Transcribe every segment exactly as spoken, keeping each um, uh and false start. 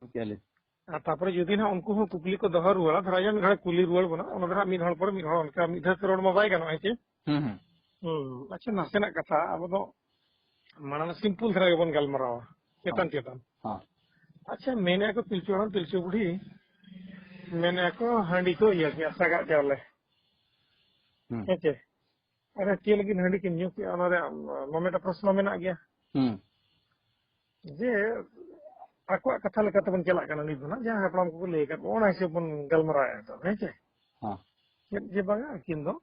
ᱠᱮᱭᱟᱞᱤᱧ᱾ ᱟᱨ ᱛᱟᱯᱚᱨᱮ ᱡᱩᱫᱤ ᱱᱟᱦᱟᱜ ᱩᱱᱠᱩ ᱦᱚᱸ ᱠᱩᱠᱞᱤ ᱠᱚ ᱫᱚᱦᱚ ᱨᱩᱣᱟᱹᱲᱟ, ᱫᱷᱚᱨᱟ ᱡᱟᱠ ᱢᱤᱫ ᱦᱚᱲ ᱠᱩᱞᱤ ᱨᱩᱣᱟᱹᱲ ᱵᱚᱱᱟ, ᱚᱱᱟ ᱫᱚ ᱱᱟᱦᱟᱜ ᱢᱤᱫ ᱦᱚᱲ ᱯᱚᱨᱮ ᱢᱤᱫ ᱦᱚᱲ ᱚᱱᱠᱟ ᱢᱤᱫ ᱫᱷᱟᱣ ᱛᱮ ᱨᱚᱲ ᱢᱟ ᱵᱟᱭ ᱜᱟᱱᱚᱜᱼᱟ, ᱦᱮᱸ ᱪᱮ? ᱦᱩᱸ, ᱦᱩᱸ᱾ ᱦᱩᱸ, ᱟᱪᱪᱷᱟ, ᱱᱟᱥᱮᱱᱟᱜ ᱠᱟᱛᱷᱟ ᱟᱵᱚ ᱫᱚ ᱢᱟᱲᱟᱝ ᱥᱤᱢᱯᱩᱞ ᱫᱷᱟᱨᱟ ᱜᱮᱵᱚᱱ ᱜᱟᱞᱢᱟᱨᱟᱣᱟ, ᱪᱮᱛᱟᱱ ᱦᱚᱸ᱾ ᱪᱮᱛᱟᱱ᱾ ᱦᱚᱸ᱾ ᱟᱪᱪᱷᱟ, ᱢᱮᱱᱮᱫᱼᱟ ᱠᱚ ᱯᱤᱞᱪᱩ ᱦᱟᱲᱟᱢ ᱯᱤᱞᱪᱩ ᱵᱩᱲᱦᱤ, ᱢᱮᱱᱮᱫᱼᱟ ᱠᱚ ᱦᱟᱺᱰᱤ ᱠᱚ ᱤᱭᱟᱹ ᱠᱮᱜᱼᱟ, ᱥᱟᱜᱟᱫ ᱪᱟᱣᱞᱮ᱾ ᱦᱩᱸ᱾ ᱦᱮᱸ ᱪᱮ? ᱟᱨᱮ ᱪᱮᱫ ᱞᱟᱹᱜᱤᱫ ᱦᱟᱺᱰᱤ ᱠᱤᱱ ᱧᱩ ᱠᱮᱜᱼᱟ, ᱚᱱᱟ ᱨᱮᱭᱟᱜ ᱢᱚ-, ᱢᱚᱱᱮ ᱨᱮ ᱯᱨᱚᱥᱱᱚ ᱢᱮᱱᱟᱜ ᱜᱮᱭᱟ᱾ ᱦᱩᱸ᱾ ᱡᱮ ᱟᱠᱚᱣᱟᱜ ᱠᱟᱛᱷᱟ ᱞᱮᱠᱟ ᱛᱮᱵᱚᱱ ᱪᱟᱞᱟᱜ ᱠᱟᱱᱟ ᱱᱤᱛ ᱫᱚ ᱱᱟᱜ, ᱡᱟᱦᱟᱸ ᱦᱟᱯᱲᱟᱢ ᱠᱚᱠᱚ ᱞᱟᱹᱭ ᱟᱠᱟᱫ ᱵᱚᱱᱟ, ᱚᱱᱟ ᱦᱤᱥᱟᱹᱵ ᱵᱚᱱ ᱜᱟᱞᱢᱟᱨᱟᱣᱮᱫᱼᱟ ᱱᱤᱛᱚᱜ, ᱦᱮᱸ ᱪᱮ? ᱦᱚᱸ᱾ ᱪᱮᱫ ᱡᱮ ᱵᱟᱝᱟ, ᱟᱹᱠᱤᱱ ᱫᱚ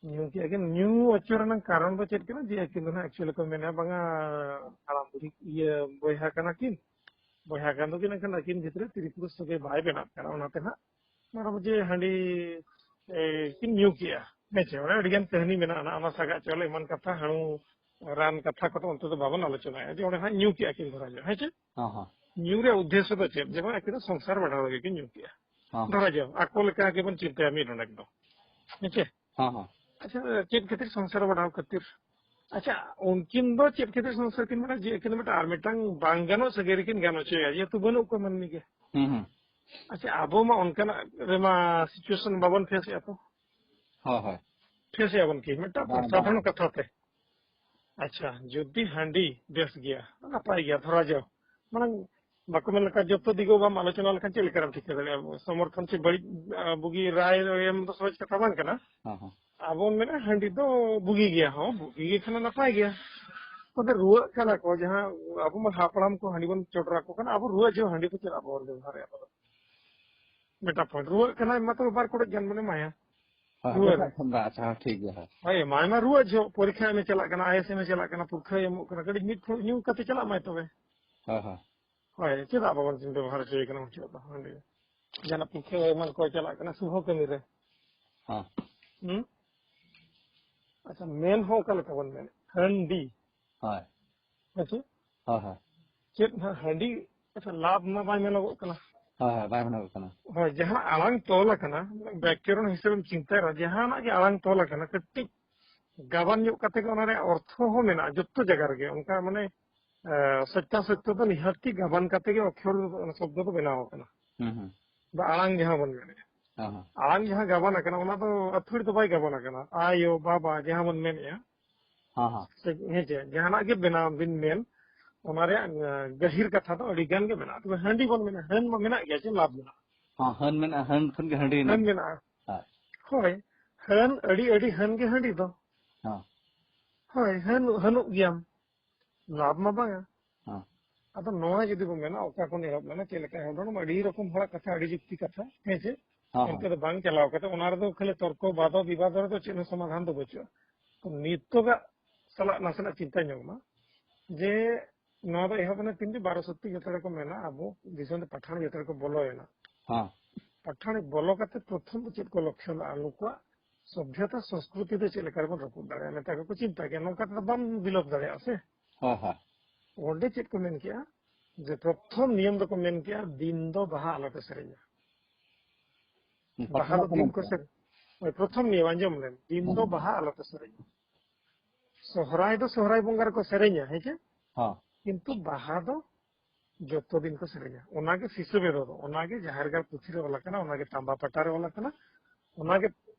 ᱧᱩ ᱠᱮᱜᱼᱟ ᱠᱤᱱ᱾ ᱧᱩ ᱦᱚᱪᱚ ᱨᱮᱱᱟᱜ ᱠᱟᱨᱚᱱ ᱫᱚ ᱪᱮᱫ ᱠᱟᱱᱟ? ᱡᱮ ᱟᱹᱠᱤᱱ ᱫᱚ ᱱᱟᱜ actually ᱠᱚ ᱢᱮᱱᱟ, ᱵᱟᱝᱟ, ᱦᱟᱲᱟᱢ ᱵᱩᱲᱦᱤ ᱤᱭᱟᱹ ᱵᱚᱭᱦᱟ ᱠᱟᱱᱟ ᱠᱤᱱ, ᱵᱚᱭᱦᱟ ᱠᱟᱱ ᱫᱚᱠᱤᱱ, ᱮᱱᱠᱷᱟᱱ ᱟᱹᱠᱤᱱ ᱵᱷᱤᱛᱨᱤ ᱛᱤᱨᱤ ᱯᱩᱨᱩᱥ ᱥᱟᱹᱜᱟᱹᱭ ᱵᱟᱭ ᱵᱮᱱᱟᱜ ᱠᱟᱱᱟ, ᱚᱱᱟᱛᱮ ᱱᱟᱜ ᱢᱟᱱᱮ ᱡᱮ ᱦᱟᱺᱰᱤ, ᱮ, ᱠᱤᱱ ᱧᱩ ᱠᱮᱜᱼᱟ᱾ ᱦᱮᱸ ᱪᱮ? ᱚᱸᱰᱮ ᱟᱹᱰᱤ ᱜᱟᱱ ᱠᱟᱹᱦᱱᱤ ᱢᱮᱱᱟᱜᱼᱟ, ᱚᱱᱟ ᱥᱟᱜᱟᱫ ᱪᱟᱣᱞᱮ ᱮᱢᱟᱱ ᱠᱟᱛᱷᱟ, ᱦᱟᱹᱬᱩ ᱨᱟᱱ ᱠᱟᱛᱷᱟ ᱠᱚᱫᱚ ᱚᱱᱛᱮ ᱫᱚ ᱵᱟᱵᱚᱱ ᱟᱞᱳᱪᱚᱱᱟᱭᱟ, ᱡᱮ ᱚᱸᱰᱮ ᱦᱟᱸᱜ ᱧᱩ ᱠᱮᱜᱼᱟ ᱠᱤᱱ ᱫᱷᱚᱨᱟ ᱡᱚᱜ, ᱦᱮᱸ ᱪᱮ? ᱦᱚᱸ, ᱦᱚᱸ᱾ ᱧᱩ ᱨᱮᱭᱟᱜ ᱩᱫᱽᱫᱮᱥᱥᱚ ᱫᱚ ᱪᱮᱫ? ᱡᱮ ᱵᱟᱝ ᱟᱹᱠᱤᱱ ᱫᱚ ᱥᱚᱝᱥᱟᱨ ᱵᱟᱲᱦᱟᱣ ᱞᱟᱹᱜᱤᱫ ᱠᱤᱱ ᱧᱩ ᱠᱮᱜᱼᱟ᱾ ᱦᱚᱸ, ᱦᱚᱸ᱾ ᱫᱷᱚᱨᱟ ᱡᱚᱜ, ᱟᱠᱚ ᱞᱮᱠᱟ ᱜᱮᱵᱚᱱ ᱪᱤᱱᱛᱟᱹᱭᱟ ᱢᱤᱫ ᱰᱚᱸᱰᱮᱠ ᱫᱚ᱾ ᱦᱮᱸ ᱪᱮ? ᱦᱚᱸ, ᱦᱚᱸ᱾ ᱟᱪᱪᱷᱟ, ᱪᱮᱫ ᱠᱷᱟᱹᱛᱤᱨ ᱥᱚᱝᱥᱟᱨ ᱵᱟᱲᱦᱟᱣ ᱠᱷᱟᱹᱛᱤᱨ? ᱟᱪᱪᱷᱟ, ᱩᱱᱠᱤᱱ ᱫᱚ ᱪᱮᱫ ᱠᱷᱟᱹᱛᱤᱨ ᱥᱚᱝᱥᱟᱨ ᱠᱤᱱ ᱵᱟᱲᱦᱟᱣ? ᱡᱮ ᱟᱹᱠᱤᱱ ᱫᱚ ᱢᱤᱫᱴᱟᱝ ᱟᱨ ᱢᱤᱫᱴᱟᱝ ᱵᱟᱝ ᱜᱟᱱᱚᱜ ᱥᱟᱹᱜᱟᱹᱭ ᱨᱮᱠᱤᱱ ᱜᱟᱱ ᱦᱚᱪᱚᱭᱟ, ᱡᱮᱦᱮᱛᱩ ᱵᱟᱹᱱᱩᱜ ᱠᱚᱣᱟ ᱢᱟᱹᱱᱢᱤ ᱜᱮ᱾ ᱦᱩᱸ, ᱦᱩᱸ᱾ ᱟᱪᱪᱷᱟ, ᱟᱵᱚ ᱢᱟ ᱚᱱᱠᱟᱱᱟᱜ ᱨᱮᱢᱟ situation ᱵᱟᱵᱚᱱ face ᱮᱫᱼᱟ ᱛᱚ᱾ ᱦᱳᱭ, ᱦᱳᱭ᱾ Face ᱮᱫᱼᱟ ᱵᱚᱱ ᱠᱤ? ᱢᱤᱫᱴᱟᱝ ᱵᱟᱝ, ᱵᱟᱝ᱾ ᱥᱟᱫᱷᱟᱨᱚᱱ ᱠᱟᱛᱷᱟ ᱛᱮ᱾ ᱟᱪᱪᱷᱟ, ᱡᱩᱫᱤ ᱦᱟᱺᱰᱤ ᱵᱮᱥ ᱜᱮᱭᱟ, ᱱᱟᱯᱟᱭ ᱜᱮᱭᱟ, ᱫᱷᱚᱨᱟ ᱡᱟᱣ, ᱢᱟᱲᱟᱝ ᱵᱟᱠᱚ ᱢᱮᱱ ᱞᱮᱠᱟ, ᱡᱚᱛᱚ ᱫᱤᱠ ᱵᱟᱢ ᱟᱞᱳᱪᱚᱱᱟ ᱞᱮᱠᱷᱟᱱ ᱪᱮᱫ ᱞᱮᱠᱟᱨᱮᱢ ᱴᱷᱤᱠᱟᱹ ᱫᱟᱲᱮᱭᱟᱜᱼᱟ? ᱥᱚᱢᱚᱨᱛᱷᱚᱱ ᱪᱮ ᱵᱟᱹᱲᱤᱡ, ᱟ, ᱵᱩᱜᱤ ᱨᱟᱭ ᱮᱢ ᱫᱚ ᱥᱚᱦᱚᱡ ᱠᱟᱛᱷᱟ ᱵᱟᱝ ᱠᱟᱱᱟ᱾ ᱦᱚᱸ, ᱦᱚᱸ᱾ ᱟᱵᱚ ᱵᱚᱱ ᱢᱮᱱᱟ ᱦᱟᱺᱰᱤ ᱫᱚ ᱵᱩᱜᱤ ᱜᱮᱭᱟ, ᱦᱚᱸ, ᱵᱩᱜᱤ ᱜᱮ ᱠᱷᱟᱱ ᱱᱟᱯᱟᱭ ᱜᱮᱭᱟ᱾ ᱛᱚᱵᱮ ᱨᱩᱣᱟᱹᱜ ᱠᱟᱱᱟ ᱠᱚ, ᱡᱟᱦᱟᱸ ᱟᱵᱚ ᱢᱟ ᱦᱟᱯᱲᱟᱢ ᱠᱚ ᱦᱟᱺᱰᱤ ᱵᱚᱱ ᱪᱚᱰᱚᱨ ᱟᱠᱚ ᱠᱟᱱᱟ, ᱟᱵᱚ ᱨᱩᱣᱟᱹᱜ ᱡᱚᱦᱚᱜ ᱦᱟᱺᱰᱤ ᱫᱚ ᱪᱮᱫᱟᱜ ᱵᱟᱵᱚᱱ ᱵᱮᱵᱚᱦᱟᱨᱮᱫᱼᱟ ᱟᱵᱚ ᱫᱚ? ᱢᱤᱫᱴᱟᱝ point, ᱨᱩᱣᱟᱹᱜ ᱠᱟᱱᱟᱭ ᱢᱟᱛᱚ ᱵᱟᱨ ᱠᱩᱲᱟᱹᱫ ᱜᱟᱱ ᱵᱚᱱ ᱮᱢᱟᱭᱟ᱾ ᱦᱳᱭ, ᱨᱩᱣᱟᱹ ᱨᱮ᱾ ᱟᱪᱪᱷᱟ, ᱦᱳᱭ, ᱴᱷᱤᱠ ᱜᱮᱭᱟ, ᱦᱳᱭ᱾ ᱦᱳᱭ, ᱮᱢᱟᱭ ᱢᱟ ᱨᱩᱣᱟᱹᱜ ᱡᱚᱦᱚᱜ, ᱯᱚᱨᱤᱠᱠᱷᱟ ᱮᱢᱮ ᱪᱟᱞᱟᱜ ᱠᱟᱱᱟ, IAS ᱮᱢᱮ ᱪᱟᱞᱟᱜ ᱠᱟᱱᱟ, ᱯᱚᱨᱤᱠᱠᱷᱟᱭ ᱮᱢᱚᱜ ᱠᱟᱱᱟ, ᱠᱟᱹᱴᱤᱡ ᱢᱤᱫ ᱯᱷᱩᱲᱩᱜ ᱧᱩ ᱠᱟᱛᱮ ᱪᱟᱞᱟᱜ ᱢᱟᱭ ᱛᱚᱵᱮ᱾ ᱦᱳᱭ, ᱦᱳᱭ᱾ ᱦᱳᱭ, ᱪᱮᱫᱟᱜ ᱵᱟᱵᱚᱱ ᱵᱮᱵᱚᱦᱟᱨ ᱦᱚᱪᱚᱭᱮ ᱠᱟᱱᱟ ᱩᱱ ᱡᱚᱦᱚᱜ ᱫᱚ ᱦᱟᱺᱰᱤ? ᱡᱟᱦᱟᱱᱟᱜ ᱯᱚᱨᱤᱠᱠᱷᱟ ᱮᱢᱟᱱ ᱠᱚ ᱪᱟᱞᱟᱜ ᱠᱟᱱᱟ, ᱥᱩᱵᱷᱚ ᱠᱟᱹᱢᱤ ᱨᱮ᱾ ᱦᱮᱸ᱾ ᱦᱩᱸ? ᱟᱪᱪᱷᱟ, ᱢᱮᱱ ᱦᱚᱸ ᱚᱠᱟ ᱞᱮᱠᱟ ᱵᱚᱱ ᱢᱮᱱᱮᱫ? ᱦᱟᱺᱰᱤ᱾ ᱦᱳᱭ᱾ ᱦᱮᱸ ᱥᱮ? ᱦᱳᱭ, ᱦᱳᱭ᱾ ᱪᱮᱫ ᱱᱟᱦᱟᱜ ᱦᱟᱺᱰᱤ, ᱟᱪᱪᱷᱟ, ᱞᱟᱵᱽ ᱢᱟ ᱵᱟᱭ ᱢᱮᱱᱚᱜᱚᱜ ᱠᱟᱱᱟ᱾ ᱦᱳᱭ, ᱦᱳᱭ, ᱵᱟᱭ ᱢᱮᱱᱚᱜᱚᱜ ᱠᱟᱱᱟ᱾ ᱦᱳᱭ, ᱡᱟᱦᱟᱸ ᱟᱲᱟᱝ ᱛᱚᱞ ᱟᱠᱟᱱᱟ, ᱵᱮᱠᱚᱨᱚᱱ ᱦᱤᱥᱟᱹᱵᱮᱢ ᱪᱤᱱᱛᱟᱹᱭ ᱨᱮᱦᱚᱸ, ᱡᱟᱦᱟᱱᱟᱜ ᱜᱮ ᱟᱲᱟᱝ ᱛᱚᱞ ᱟᱠᱟᱱᱟ, ᱠᱟᱹᱴᱤᱡ ᱜᱟᱵᱟᱱ ᱧᱚᱜ ᱠᱟᱛᱮ ᱜᱮ ᱚᱱᱟ ᱨᱮᱭᱟᱜ ᱚᱨᱛᱷᱚ ᱦᱚᱸ ᱢᱮᱱᱟᱜᱼᱟ, ᱡᱚᱛᱚ ᱡᱟᱭᱜᱟ ᱨᱮᱜᱮ᱾ ᱚᱱᱠᱟ ᱢᱟᱱᱮ ᱥᱚᱪᱪᱟ ᱥᱚᱛᱭᱚ ᱫᱚ ᱱᱤᱦᱟᱹᱛᱤ ᱜᱟᱵᱟᱱ ᱠᱟᱛᱮ ᱜᱮ ᱚᱠᱠᱷᱚᱨ ᱥᱚᱵᱫᱚ ᱫᱚ ᱵᱮᱱᱟᱣ ᱟᱠᱟᱱᱟ᱾ ᱦᱩᱸ ᱦᱩᱸ ᱵᱟ ᱟᱲᱟᱝ ᱡᱟᱦᱟᱸ ᱵᱚᱱ ᱢᱮᱱᱮᱫᱼᱟ, ᱦᱚᱸ ᱦᱚᱸ ᱟᱲᱟᱝ ᱡᱟᱦᱟᱸ ᱜᱟᱵᱟᱱ ᱟᱠᱟᱱᱟ, ᱚᱱᱟ ᱫᱚ ᱟᱹᱛᱷᱟᱹᱲᱤ ᱫᱚ ᱵᱟᱭ ᱜᱟᱵᱟᱱ ᱟᱠᱟᱱᱟ᱾ ᱟᱭᱳ ᱵᱟᱵᱟ ᱡᱟᱦᱟᱸ ᱵᱚᱱ ᱢᱮᱱᱮᱫᱼᱟ, ᱦᱚᱸ ᱦᱚᱸ ᱥᱮ ᱦᱮᱸ ᱪᱮ, ᱡᱟᱦᱟᱱᱟᱜ ᱜᱮ ᱵᱮᱱᱟᱣ ᱵᱤᱱ ᱢᱮᱱ, ᱚᱱᱟ ᱨᱮᱭᱟᱜ ᱜᱟᱹᱦᱤᱨ ᱠᱟᱛᱷᱟ ᱫᱚ ᱟᱹᱰᱤ ᱜᱟᱱ ᱜᱮ ᱢᱮᱱᱟᱜᱼᱟ᱾ ᱛᱚᱵᱮ ᱦᱟᱺᱰᱤ ᱵᱚᱱ ᱢᱮᱱᱟ, ᱦᱟᱹᱱ ᱢᱟ ᱢᱮᱱᱟᱜ ᱜᱮᱭᱟ, ᱪᱮ ᱞᱟᱵᱷ ᱢᱮᱱᱟᱜᱼᱟ? ᱦᱚᱸ, ᱦᱟᱹᱱ ᱢᱮᱱᱟᱜᱼᱟ, ᱦᱟᱹᱱ ᱠᱷᱚᱱ ᱜᱮ ᱦᱟᱺᱰᱤ ᱮᱱᱟ᱾ ᱦᱟᱹᱱ ᱢᱮᱱᱟᱜᱼᱟ᱾ ᱦᱳᱭ᱾ ᱦᱳᱭ, ᱦᱟᱹᱱ ᱟᱹᱰᱤ ᱟᱹᱰᱤ ᱦᱟᱹᱱ ᱜᱮ ᱦᱟᱺᱰᱤ ᱫᱚ᱾ ᱦᱚᱸ ᱦᱳᱭ, ᱦᱟᱹᱱ ᱦᱟᱹᱱᱩᱜ ᱜᱮᱭᱟᱢ, ᱞᱟᱵᱷ ᱢᱟ ᱵᱟᱝᱟ᱾ ᱦᱚᱸ ᱟᱫᱚ ᱱᱚᱣᱟ ᱡᱩᱫᱤ ᱵᱚᱱ ᱢᱮᱱᱟ, ᱚᱠᱟ ᱠᱷᱚᱱ ᱮᱦᱚᱵ ᱞᱮᱱᱟ, ᱪᱮᱫ ᱞᱮᱠᱟ ᱮᱦᱚᱵ ᱞᱮᱱᱟ, ᱟᱹᱰᱤ ᱨᱚᱠᱚᱢ ᱦᱚᱲᱟᱜ ᱠᱟᱛᱷᱟ, ᱟᱹᱰᱤ ᱡᱩᱠᱛᱤ ᱠᱟᱛᱷᱟ, ᱦᱮᱸ ᱪᱮ? ᱦᱚᱸ ᱚᱱᱛᱮ ᱫᱚ ᱵᱟᱝ ᱪᱟᱞᱟᱣ ᱠᱟᱛᱮ, ᱚᱱᱟ ᱨᱮᱫᱚ ᱠᱷᱟᱹᱞᱤ ᱛᱚᱨᱠᱚ ᱵᱟᱫᱚ ᱵᱤᱵᱟᱫ ᱨᱮᱫᱚ ᱪᱮᱫ ᱦᱚᱸ ᱥᱚᱢᱟᱫᱷᱟᱱ ᱫᱚ ᱵᱟᱹᱪᱩᱜᱼᱟ᱾ ᱛᱚ ᱱᱤᱛᱚᱜᱟᱜ ᱥᱟᱞᱟᱜ ᱱᱟᱥᱮᱱᱟᱜ ᱪᱤᱱᱛᱟᱹ ᱧᱚᱜ ᱢᱟ, ᱡᱮ ᱱᱚᱣᱟ ᱫᱚ ᱮᱦᱚᱵ ᱮᱱᱟ ᱛᱤᱱ ᱡᱮ ᱵᱟᱨᱚ ᱥᱚᱛᱤ ᱡᱚᱛᱚ ᱨᱮᱠᱚ ᱢᱮᱱᱟ, ᱟᱵᱚ ᱫᱤᱥᱚᱢ ᱨᱮ ᱯᱟᱴᱷᱟᱱ ᱡᱚᱛᱚ ᱨᱮᱠᱚ ᱵᱚᱞᱚᱭᱮᱱᱟ᱾ ᱦᱚᱸ ᱯᱟᱴᱷᱟᱱ ᱵᱚᱞᱚ ᱠᱟᱛᱮ ᱯᱨᱚᱛᱷᱚᱢ ᱫᱚ ᱪᱮᱫ ᱠᱚ ᱞᱚᱠᱠᱷᱚ ᱞᱟᱜᱼᱟ? ᱱᱩᱠᱩᱣᱟᱜ ᱥᱚᱵᱷᱭᱚᱛᱟ ᱥᱚᱸᱥᱠᱨᱤᱛᱤ ᱫᱚ ᱪᱮᱫ ᱞᱮᱠᱟ ᱨᱮᱵᱚᱱ ᱨᱟᱹᱯᱩᱫ ᱫᱟᱲᱮᱭᱟᱜᱼᱟ, ᱱᱮᱛᱟᱨ ᱠᱚᱠᱚ ᱪᱤᱱᱛᱟ ᱜᱮᱭᱟ᱾ ᱱᱚᱝᱠᱟ ᱛᱮᱫᱚ ᱵᱟᱢ ᱵᱤᱞᱳᱯ ᱫᱟᱲᱮᱭᱟᱜᱼᱟ ᱥᱮ᱾ ᱦᱚᱸ ᱦᱚᱸ ᱚᱸᱰᱮ ᱪᱮᱫ ᱠᱚ ᱢᱮᱱ ᱠᱮᱜᱼᱟ? ᱡᱮ ᱯᱨᱚᱛᱷᱚᱢ ᱱᱤᱭᱚᱢ ᱫᱚᱠᱚ ᱢᱮᱱ ᱠᱮᱜᱼᱟ, ᱫᱤᱱ ᱫᱚ ᱵᱟᱦᱟ ᱟᱞᱚᱯᱮ ᱥᱮᱨᱮᱧᱟ᱾ ᱵᱟᱦᱟ ᱯᱟᱴᱷᱟᱱ ᱫᱚ ᱠᱚ ᱫᱤᱱ ᱢᱮᱱ ᱠᱚ ᱠᱮᱜᱼᱟ᱾ ᱥᱮᱨᱮᱧ, ᱦᱳᱭ, ᱯᱨᱚᱛᱷᱚᱢ ᱱᱤᱭᱚᱢ ᱟᱸᱡᱚᱢ ᱞᱮᱢ, ᱫᱤᱱ ᱫᱚ ᱵᱟᱦᱟ ᱟᱞᱚᱯᱮ ᱥᱮᱨᱮᱧᱟ᱾ ᱥᱚᱦᱨᱟᱭ ᱫᱚ ᱥᱚᱦᱨᱟᱭ ᱵᱚᱸᱜᱟ ᱨᱮᱠᱚ ᱥᱮᱨᱮᱧᱟ, ᱦᱮᱸ ᱪᱮ? ᱦᱚᱸ ᱠᱤᱱᱛᱩ ᱵᱟᱦᱟ ᱫᱚ ᱡᱚᱛᱚ ᱫᱤᱱ ᱠᱚ ᱥᱮᱨᱮᱧᱟ᱾ ᱚᱱᱟᱜᱮ ᱥᱤᱥᱟᱹ ᱵᱮᱫᱚ ᱫᱚ, ᱚᱱᱟᱜᱮ ᱡᱟᱦᱮᱨ ᱜᱟᱲ ᱯᱩᱛᱷᱤ ᱨᱮ ᱚᱞ ᱟᱠᱟᱱᱟ, ᱚᱱᱟᱜᱮ ᱛᱟᱢᱵᱟ ᱯᱟᱴᱟ ᱨᱮ ᱚᱞ ᱟᱠᱟᱱᱟ, ᱚᱱᱟᱜᱮ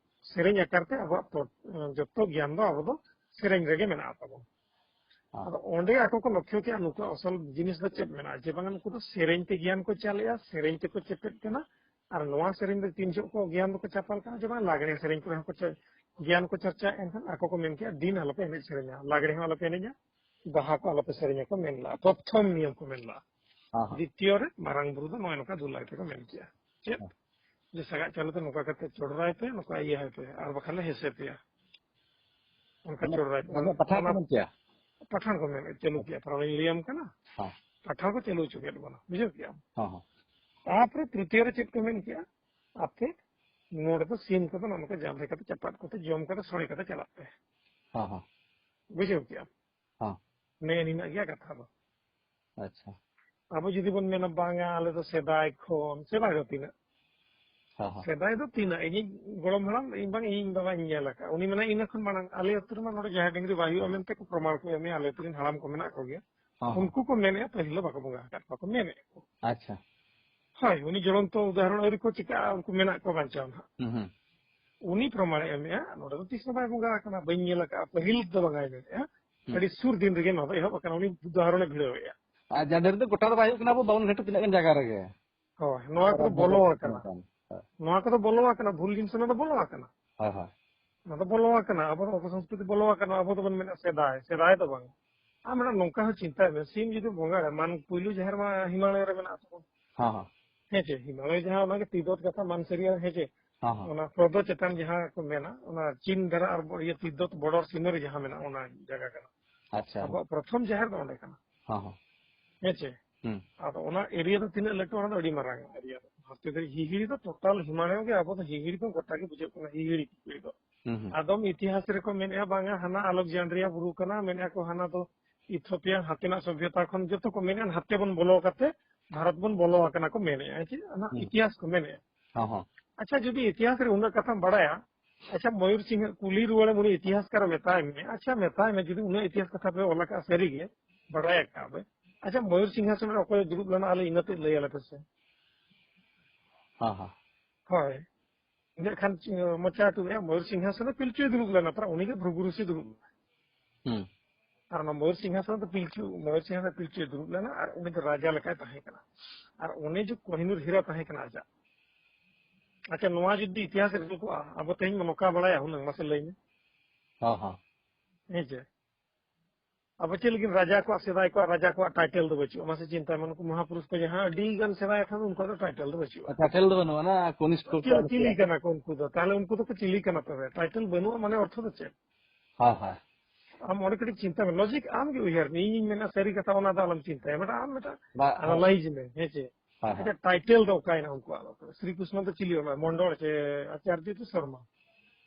ᱥᱮᱨᱮᱧ ᱟᱠᱟᱨ ᱛᱮ ᱟᱵᱚᱣᱟᱜ ᱯᱚ-, ᱡᱚᱛᱚ ᱜᱮᱭᱟᱱ ᱫᱚ ᱟᱵᱚ ᱫᱚ ᱥᱮᱨᱮᱧ ᱨᱮᱜᱮ ᱢᱮᱱᱟᱜ ᱛᱟᱵᱚᱱᱟ᱾ ᱦᱚᱸ ᱟᱫᱚ ᱚᱸᱰᱮ ᱟᱠᱚ ᱠᱚ ᱞᱚᱠᱠᱷᱚ ᱠᱮᱜᱼᱟ, ᱱᱩᱠᱩᱣᱟᱜ ᱟᱥᱚᱞ ᱡᱤᱱᱤᱥ ᱫᱚ ᱪᱮᱫ ᱢᱮᱱᱟᱜᱼᱟ, ᱡᱮ ᱵᱟᱝ ᱱᱩᱠᱩ ᱫᱚ ᱥᱮᱨᱮᱧ ᱛᱮ ᱜᱮᱭᱟᱱ ᱠᱚ ᱪᱟᱞᱮᱜᱼᱟ, ᱥᱮᱨᱮᱧ ᱛᱮᱠᱚ ᱪᱮᱯᱮᱫ ᱠᱟᱱᱟ᱾ ᱟᱨ ᱱᱚᱣᱟ ᱥᱮᱨᱮᱧ ᱫᱚ ᱛᱤᱱ ᱡᱚᱦᱚᱜ ᱠᱚ ᱜᱮᱭᱟᱱ ᱫᱚᱠᱚ ᱪᱟᱯᱟᱞ ᱠᱟᱱᱟ, ᱡᱮ ᱵᱟᱝ ᱞᱟᱜᱽᱲᱮ ᱥᱮᱨᱮᱧ ᱠᱚᱨᱮ ᱦᱚᱸᱠᱚ ᱪᱮ-, ᱜᱮᱭᱟᱱ ᱠᱚ ᱪᱟᱨᱪᱟᱭᱟ, ᱮᱱᱠᱷᱟᱱ ᱟᱠᱚ ᱠᱚ ᱢᱮᱱ ᱠᱮᱜᱼᱟ, ᱫᱤᱱ ᱟᱞᱚᱯᱮ ᱮᱱᱮᱡ ᱥᱮᱨᱮᱧᱟ, ᱞᱟᱜᱽᱲᱮ ᱦᱚᱸ ᱟᱞᱚᱯᱮ ᱮᱱᱮᱡᱟ, ᱵᱟᱦᱟ ᱠᱚ ᱟᱞᱚᱯᱮ ᱥᱮᱨᱮᱧᱟ ᱠᱚ ᱢᱮᱱ ᱞᱟᱜᱼᱟ᱾ ᱯᱨᱚᱛᱷᱚᱢ ᱱᱤᱭᱚᱢ ᱠᱚ ᱢᱮᱱ ᱞᱟᱜᱼᱟ᱾ ᱦᱚᱸ ᱦᱚᱸ ᱫᱤᱛᱤᱭᱚ ᱨᱮ ᱢᱟᱨᱟᱝ ᱵᱩᱨᱩ ᱫᱚ ᱱᱚᱜᱼᱚᱭ ᱱᱚᱝᱠᱟ ᱫᱩᱞᱟᱭ ᱛᱮᱠᱚ ᱢᱮᱱ ᱠᱮᱜᱼᱟ᱾ ᱪᱮᱫ? ᱡᱮ ᱥᱟᱜᱟᱫ ᱪᱟᱣᱞᱮ ᱫᱚ ᱱᱚᱝᱠᱟ ᱠᱟᱛᱮ ᱪᱚᱰᱚᱨᱟᱭ ᱯᱮ, ᱱᱚᱝᱠᱟ ᱤᱭᱟᱹ ᱟᱭ ᱯᱮ, ᱟᱨ ᱵᱟᱠᱷᱟᱱ ᱞᱮ ᱦᱮᱸᱥᱮ ᱯᱮᱭᱟ᱾ ᱚᱱᱠᱟ ᱢᱟᱱᱮ, ᱪᱚᱰᱚᱨᱟᱭ ᱯᱮ᱾ ᱢᱟᱱᱮ ᱯᱟᱴᱷᱟᱱ ᱠᱚ ᱚᱱᱟ ᱢᱮᱱ ᱠᱮᱜᱼᱟ? ᱯᱟᱴᱷᱟᱱ ᱠᱚ ᱢᱮᱱ ᱪᱟᱹᱞᱩ ᱠᱮᱜᱼᱟ, ᱛᱟᱦᱚᱞᱮ ᱞᱤᱧ ᱞᱟᱹᱭᱟᱢ ᱠᱟᱱᱟ᱾ ᱦᱚᱸ ᱯᱟᱴᱷᱟᱱ ᱠᱚ ᱪᱟᱹᱞᱩ ᱦᱚᱪᱚ ᱠᱮᱫ ᱵᱚᱱᱟ, ᱵᱩᱡᱷᱟᱹᱣ ᱠᱮᱜᱼᱟᱢ? ᱦᱚᱸ ᱦᱚᱸ ᱛᱟᱯᱚᱨᱮ ᱛᱨᱤᱛᱤᱭᱚ ᱨᱮ ᱪᱮᱫ ᱠᱚ ᱢᱮᱱ ᱠᱮᱜᱼᱟ? ᱟᱯᱮ ᱱᱚᱰᱮ ᱫᱚ ᱥᱤᱢ ᱠᱚᱫᱚ ᱱᱚᱜᱼᱚ ᱱᱚᱝᱠᱟ ᱡᱟᱞᱮ ᱠᱟᱛᱮ, ᱪᱟᱯᱟᱫ ᱠᱟᱛᱮ, ᱡᱚᱢ ᱠᱟᱛᱮ, ᱥᱚᱲᱮ ᱠᱟᱛᱮ ᱪᱟᱞᱟᱜ ᱯᱮ᱾ ᱦᱚᱸ ᱦᱚᱸ ᱵᱩᱡᱷᱟᱹᱣ ᱠᱮᱜᱼᱟᱢ? ᱦᱚᱸ ᱱᱮᱜᱼᱮ ᱱᱤᱱᱟᱹᱜ ᱜᱮᱭᱟ ᱠᱟᱛᱷᱟ ᱫᱚ᱾ ᱟᱪᱪᱷᱟ ᱟᱵᱚ ᱡᱩᱫᱤ ᱵᱚᱱ ᱢᱮᱱᱟ, ᱵᱟᱝᱟ, ᱟᱞᱮ ᱫᱚ ᱥᱮᱫᱟᱭ ᱠᱷᱚᱱ, ᱥᱮᱫᱟᱭ ᱫᱚ ᱛᱤᱱᱟᱹᱜ? ᱦᱚᱸ ᱦᱚᱸ ᱥᱮᱫᱟᱭ ᱫᱚ ᱛᱤᱱᱟᱹᱜ? ᱤᱧᱤᱡ ᱜᱚᱲᱚᱢ ᱦᱟᱲᱟᱢ, ᱤᱧ ᱵᱟᱝ, ᱤᱧ ᱵᱟᱵᱟᱧ ᱧᱮᱞ ᱟᱠᱟᱫ᱾ ᱩᱱᱤ ᱢᱮᱱᱟ, ᱤᱱᱟᱹ ᱠᱷᱚᱱ ᱢᱟᱲᱟᱝ ᱟᱞᱮ ᱟᱹᱛᱩ ᱨᱮᱢᱟ ᱱᱚᱰᱮ ᱡᱟᱦᱮᱨ ᱰᱟᱹᱝᱨᱤ ᱵᱟᱭ ᱦᱩᱭᱩᱜᱼᱟ ᱢᱮᱱᱛᱮ ᱠᱚ ᱯᱨᱚᱢᱟᱬ ᱠᱚ ᱮᱢᱮᱜᱼᱟ, ᱟᱞᱮ ᱟᱹᱛᱩ ᱨᱮᱱ ᱦᱟᱲᱟᱢ ᱠᱚ ᱢᱮᱱᱟᱜ ᱠᱚᱜᱮᱭᱟ᱾ ᱦᱚᱸ, ᱦᱚᱸ᱾ ᱩᱱᱠᱩ ᱠᱚ ᱢᱮᱱᱮᱫᱼᱟ ᱯᱟᱹᱦᱤᱞ ᱫᱚ ᱵᱟᱠᱚ ᱵᱚᱸᱜᱟ ᱟᱠᱟᱫ ᱠᱚᱣᱟ ᱠᱚ ᱢᱮᱱᱮᱫᱼᱟ ᱠᱚ᱾ ᱟᱪᱪᱷᱟ᱾ ᱦᱳᱭ, ᱩᱱᱤ ᱡᱚᱲᱚᱱᱛᱚ ᱩᱫᱟᱦᱚᱨᱚᱱ ᱟᱹᱣᱨᱤ ᱠᱚ ᱪᱤᱠᱟᱹᱜᱼᱟ, ᱩᱱᱠᱩ ᱢᱮᱱᱟᱜ ᱠᱚᱣᱟ ᱵᱟᱧᱪᱟᱣ ᱱᱟᱦᱟᱜ᱾ ᱦᱩᱸ, ᱦᱩᱸ᱾ ᱩᱱᱤ ᱯᱨᱚᱢᱟᱬᱮ ᱮᱢᱮᱜᱼᱟ, ᱱᱚᱰᱮ ᱫᱚ ᱛᱤᱥ ᱦᱚᱸ ᱵᱟᱭ ᱵᱚᱸᱜᱟ ᱟᱠᱟᱱᱟ, ᱵᱟᱹᱧ ᱧᱮᱞ ᱟᱠᱟᱫᱼᱟ, ᱯᱟᱹᱦᱤᱞ ᱫᱚ ᱵᱟᱝᱟᱭ ᱢᱮᱱᱮᱜᱼᱟ᱾ ᱦᱩᱸ᱾ ᱟᱹᱰᱤ ᱥᱩᱨ ᱫᱤᱱ ᱨᱮᱜᱮ ᱱᱚᱣᱟ ᱫᱚ ᱮᱦᱚᱵ ᱟᱠᱟᱱᱟ, ᱩᱱᱤ ᱩᱫᱟᱦᱚᱨᱚᱱᱮ ᱵᱷᱤᱲᱟᱹᱣᱮᱜᱼᱟ᱾ ᱟᱨ ᱡᱟᱰᱮᱨ ᱫᱚ ᱜᱚᱴᱟ ᱫᱚ ᱵᱟᱭ ᱦᱩᱭᱩᱜ ᱠᱟᱱᱟ, ᱟᱵᱚ ᱵᱟᱵᱚᱱ ᱜᱷᱟᱹᱴᱩ ᱛᱤᱱᱟᱹᱜ ᱜᱟᱱ ᱡᱟᱭᱜᱟ ᱨᱮᱜᱮ᱾ ᱦᱳᱭ, ᱱᱚᱣᱟ ᱠᱚᱫᱚ ᱵᱚᱞᱚ ᱟᱠᱟᱱᱟ᱾ ᱦᱳᱭ᱾ ᱱᱚᱣᱟ ᱠᱚᱫᱚ ᱵᱚᱞᱚ ᱟᱠᱟᱱᱟ, ᱵᱷᱩᱞ ᱡᱤᱱᱤᱥ ᱚᱱᱟ ᱫᱚ ᱵᱚᱞᱚ ᱟᱠᱟᱱᱟ᱾ ᱦᱳᱭ, ᱦᱳᱭ᱾ ᱚᱱᱟ ᱫᱚ ᱵᱚᱞᱚ ᱟᱠᱟᱱᱟ, ᱟᱵᱚ ᱫᱚ ᱚᱯᱚ ᱥᱚᱝᱥᱠᱨᱤᱛᱤ ᱵᱚᱞᱚ ᱟᱠᱟᱱᱟ, ᱟᱵᱚ ᱫᱚᱵᱚᱱ ᱢᱮᱱᱟ ᱥᱮᱫᱟᱭ, ᱥᱮᱫᱟᱭ ᱫᱚ ᱵᱟᱝ᱾ ᱟᱢ ᱢᱤᱫᱴᱟᱝ ᱱᱚᱝᱠᱟ ᱦᱚᱸ ᱪᱤᱱᱛᱟᱭ ᱢᱮ, ᱥᱤᱢ ᱡᱩᱫᱤ ᱵᱚᱸᱜᱟᱭᱟ, ᱢᱟᱱ ᱯᱩᱭᱞᱩ ᱡᱟᱦᱮᱨ ᱢᱟ ᱦᱤᱢᱟᱞᱚᱭ ᱨᱮ ᱢᱮᱱᱟᱜ ᱛᱟᱵᱚᱱ᱾ ᱦᱚᱸ, ᱦᱚᱸ᱾ ᱦᱮᱸ ᱪᱮ, ᱦᱤᱢᱟᱞᱚᱭ ᱡᱟᱦᱟᱸ ᱚᱱᱟᱜᱮ ᱛᱤᱵᱚᱛ ᱠᱟᱛᱷᱟ ᱢᱟᱱᱥᱮᱨᱤᱭᱟ, ᱦᱮᱸ ᱪᱮ? ᱦᱚᱸ, ᱦᱚᱸ᱾ ᱚᱱᱟ ᱯᱨᱚᱫᱚ ᱪᱮᱛᱟᱱ ᱡᱟᱦᱟᱸ ᱠᱚ ᱢᱮᱱᱟ, ᱚᱱᱟ ᱪᱤᱱ ᱫᱷᱟᱨᱟ ᱟᱨ ᱵᱚ-, ᱤᱭᱟᱹ ᱛᱤᱵᱚᱛ border ᱥᱤᱢᱟᱹ ᱨᱮ ᱡᱟᱦᱟᱸ ᱢᱮᱱᱟᱜᱼᱟ, ᱚᱱᱟ ᱡᱟᱭᱜᱟ ᱠᱟᱱᱟ᱾ ᱟᱪᱪᱷᱟ᱾ ᱟᱵᱚᱣᱟᱜ ᱯᱨᱚᱛᱷᱚᱢ ᱡᱟᱦᱮᱨ ᱫᱚ ᱚᱸᱰᱮ ᱠᱟᱱᱟ᱾ ᱦᱚᱸ, ᱦᱚᱸ᱾ ᱦᱮᱸ ᱪᱮ? ᱦᱩᱸ᱾ ᱟᱫᱚ ᱚᱱᱟ area ᱫᱚ ᱛᱤᱱᱟᱹᱜ ᱞᱟᱹᱴᱩ, ᱚᱱᱟ ᱫᱚ ᱟᱹᱰᱤ ᱢᱟᱨᱟᱝ area ᱫᱚ᱾ ᱫᱷᱟᱹᱨᱛᱤ ᱫᱷᱟᱹᱨᱤᱡ ᱦᱤᱦᱤᱲᱤ ᱫᱚ total ᱦᱤᱢᱟᱞᱚᱭ ᱜᱮ, ᱟᱵᱚ ᱫᱚ ᱦᱤᱦᱤᱲᱤ ᱫᱚ ᱜᱚᱴᱟ ᱜᱮ ᱵᱩᱡᱷᱟᱹᱜ ᱠᱟᱱᱟ, ᱦᱤᱦᱤᱲᱤ ᱯᱩᱠᱷᱨᱤ ᱫᱚ᱾ ᱦᱩᱸ, ᱦᱩᱸ᱾ ᱟᱫᱚᱢ ᱤᱛᱤᱦᱟᱥ ᱨᱮᱠᱚ ᱢᱮᱱᱮᱜᱼᱟ, ᱵᱟᱝᱟ ᱦᱟᱱᱟ ᱟᱞᱮᱠᱡᱟᱱᱰᱨᱤᱭᱟ ᱵᱩᱨᱩ ᱠᱟᱱᱟ, ᱢᱮᱱᱮᱜᱼᱟ ᱠᱚ ᱦᱟᱱᱟ ᱫᱚ ᱤᱛᱷᱳᱯᱤᱭᱟ, ᱦᱟᱛᱮᱱᱟᱜ ᱥᱚᱵᱷᱭᱚᱛᱟ ᱠᱷᱚᱱ ᱡᱚᱛᱚ ᱠᱚ ᱢᱮᱱᱮᱜᱼᱟ, ᱦᱟᱛᱮ ᱵᱚᱱ ᱵᱚᱞᱚ ᱠᱟᱛᱮ ᱵᱷᱟᱨᱚᱛ ᱵᱚᱱ ᱵᱚᱞᱚ ᱟᱠᱟᱱᱟ ᱠᱚ ᱢᱮᱱᱮᱜᱼᱟ, ᱪᱮᱫ ᱚᱱᱟ ᱦᱩᱸ᱾ ᱤᱛᱤᱦᱟᱥ ᱠᱚ ᱢᱮᱱᱮᱜᱼᱟ᱾ ᱦᱚᱸ, ᱦᱚᱸ᱾ ᱟᱪᱪᱷᱟ, ᱡᱩᱫᱤ ᱤᱛᱤᱦᱟᱥ ᱨᱮ ᱩᱱᱟᱹᱜ ᱠᱟᱛᱷᱟᱢ ᱵᱟᱲᱟᱭᱟ, ᱟᱪᱪᱷᱟ, ᱢᱚᱭᱩᱨ ᱥᱤᱝᱦᱚ ᱠᱩᱞᱤ ᱨᱩᱣᱟᱹᱲᱮᱢ, ᱩᱱᱤ ᱤᱛᱤᱦᱟᱥᱠᱟᱨ ᱢᱮᱛᱟᱭ ᱢᱮ, ᱟᱪᱪᱷᱟ, ᱢᱮᱛᱟᱭ ᱢᱮ, ᱡᱩᱫᱤ ᱩᱱᱟᱹᱜ ᱤᱛᱤᱦᱟᱥ ᱠᱟᱛᱷᱟ ᱯᱮ ᱚᱞ ᱟᱠᱟᱫᱼᱟ, ᱥᱟᱹᱨᱤ ᱜᱮ ᱵᱟᱲᱟᱭ ᱟᱠᱟᱫ ᱯᱮ, ᱟᱪᱪᱷᱟ, ᱢᱚᱭᱩᱨ ᱥᱤᱝᱦᱟᱥᱚᱱ ᱨᱮ ᱚᱠᱚᱭ ᱫᱩᱲᱩᱵ ᱞᱮᱱᱟ, ᱟᱞᱮ ᱤᱱᱟᱹ ᱛᱮᱫ ᱞᱟᱹᱭ ᱟᱞᱮ ᱯᱮᱥᱮ᱾ ᱦᱚᱸ, ᱦᱚᱸ᱾ ᱦᱳᱭ᱾ ᱤᱱᱟᱹᱜ ᱠᱷᱟᱱ, ᱢᱚᱪᱟ ᱴᱩᱰᱩᱭᱟ, ᱢᱚᱭᱩᱨ ᱥᱤᱝᱦᱟᱥᱚᱱ ᱨᱮ ᱯᱤᱞᱪᱩᱭ ᱫᱩᱲᱩᱵ ᱞᱮᱱᱟ, ᱛᱟᱨᱟ ᱩᱱᱤ ᱜᱮ ᱵᱷᱨᱜᱩ ᱨᱤᱥᱤ ᱫᱩᱲᱩᱵ ᱞᱮᱱᱟ᱾ ᱦᱩᱸ᱾ ᱟᱨ ᱚᱱᱟ ᱢᱚᱭᱩᱨ ᱥᱤᱝᱦᱟᱥᱚᱱ ᱫᱚ ᱯᱤᱞᱪᱩ, ᱢᱚᱭᱩᱨ ᱥᱤᱝᱦᱟᱥᱚᱱ ᱯᱤᱞᱪᱩᱭ ᱫᱩᱲᱩᱵ ᱞᱮᱱᱟ ᱟᱨ ᱩᱱᱤ ᱫᱚ ᱨᱟᱡᱟ ᱞᱮᱠᱟᱭ ᱛᱟᱦᱮᱸ ᱠᱟᱱᱟ᱾ ᱟᱨ ᱚᱱᱮ ᱡᱮ ᱠᱚᱦᱤᱱᱩᱨ ᱦᱤᱨᱟ ᱛᱟᱦᱮᱸ ᱠᱟᱱᱟ ᱟᱡᱟᱜ᱾ ᱟᱪᱪᱷᱟ, ᱱᱚᱣᱟ ᱡᱩᱫᱤ ᱤᱛᱤᱦᱟᱥ ᱨᱮ ᱚᱞ ᱠᱚᱜᱼᱟ, ᱟᱵᱚ ᱛᱮᱦᱮᱧ ᱵᱚᱱ ᱱᱚᱝᱠᱟ ᱵᱟᱲᱟᱭᱟ ᱦᱩᱱᱟᱹᱝ, ᱢᱟᱥᱮ ᱞᱟᱹᱭ ᱢᱮ᱾ ᱦᱚᱸ, ᱦᱚᱸ᱾ ᱦᱮᱸ ᱪᱮ? ᱟᱵᱚ ᱪᱮᱫ ᱞᱟᱹᱜᱤᱫ ᱨᱟᱡᱟ ᱠᱚᱣᱟᱜ, ᱥᱮᱫᱟᱭ ᱠᱚᱣᱟᱜ ᱨᱟᱡᱟ ᱠᱚᱣᱟᱜ title ᱫᱚ ᱵᱟᱹᱪᱩᱜᱼᱟ? ᱢᱟᱥᱮ ᱪᱤᱱᱛᱟᱭ ᱢᱮ, ᱱᱩᱠᱩ ᱢᱚᱦᱟᱯᱩᱨᱩᱥ ᱠᱚ ᱡᱟᱦᱟᱸ ᱟᱹᱰᱤ ᱜᱟᱱ ᱥᱮᱫᱟᱭ ᱠᱷᱚᱱ ᱩᱱᱠᱩᱣᱟᱜ ᱫᱚ title ᱫᱚ ᱵᱟᱹᱪᱩᱜᱼᱟ᱾ Title ᱫᱚ ᱵᱟᱹᱱᱩᱜᱼᱟ, ᱚᱱᱟ ᱠᱚᱱᱤᱥᱠ ᱠᱚ ᱪᱤᱞᱤ, ᱪᱤᱞᱤ ᱠᱟᱱᱟ ᱠᱚ ᱩᱱᱠᱩ ᱫᱚ? ᱛᱟᱦᱞᱮ ᱩᱱᱠᱩ ᱫᱚᱠᱚ ᱪᱤᱞᱤ ᱠᱟᱱᱟ ᱛᱚᱵᱮ? Title ᱵᱟᱹᱱᱩᱜᱼᱟ ᱢᱟᱱᱮ ᱚᱨᱛᱷᱚ ᱫᱚ ᱪᱮᱫ? ᱦᱳᱭ, ᱦᱳᱭ᱾ ᱟᱢ ᱚᱸᱰᱮ ᱠᱟᱹᱴᱤᱡ ᱪᱤᱱᱛᱟ ᱢᱮ, logic ᱟᱢ ᱜᱮ ᱩᱭᱦᱟᱹᱨ ᱢᱮ᱾ ᱤᱧᱤᱧ ᱢᱮᱱᱟ ᱥᱟᱹᱨᱤ ᱠᱟᱛᱷᱟ, ᱚᱱᱟ ᱫᱚ ᱟᱞᱚᱢ ᱪᱤᱱᱛᱟᱭᱟ, ᱢᱤᱫᱴᱟᱝ ᱟᱢ ᱢᱤᱫᱴᱟᱝ ᱵᱟ-, ᱦᱳᱭ᱾ Analyze ᱢᱮ, ᱦᱮᱸ ᱪᱮ? ᱦᱳᱭ, ᱦᱳᱭ᱾ ᱟᱪᱪᱷᱟ, title ᱫᱚ ᱚᱠᱟᱭᱮᱱᱟ ᱩᱱᱠᱩᱣᱟᱜ ᱫᱚ? ᱥᱨᱤ ᱠᱨᱤᱥᱱᱚ ᱫᱚ ᱪᱤᱞᱤ ᱚᱱᱟ? ᱢᱚᱱᱰᱚᱞ ᱪᱮ ᱟᱪᱟᱨᱡᱚ ᱪᱮ ᱥᱚᱨᱢᱟ?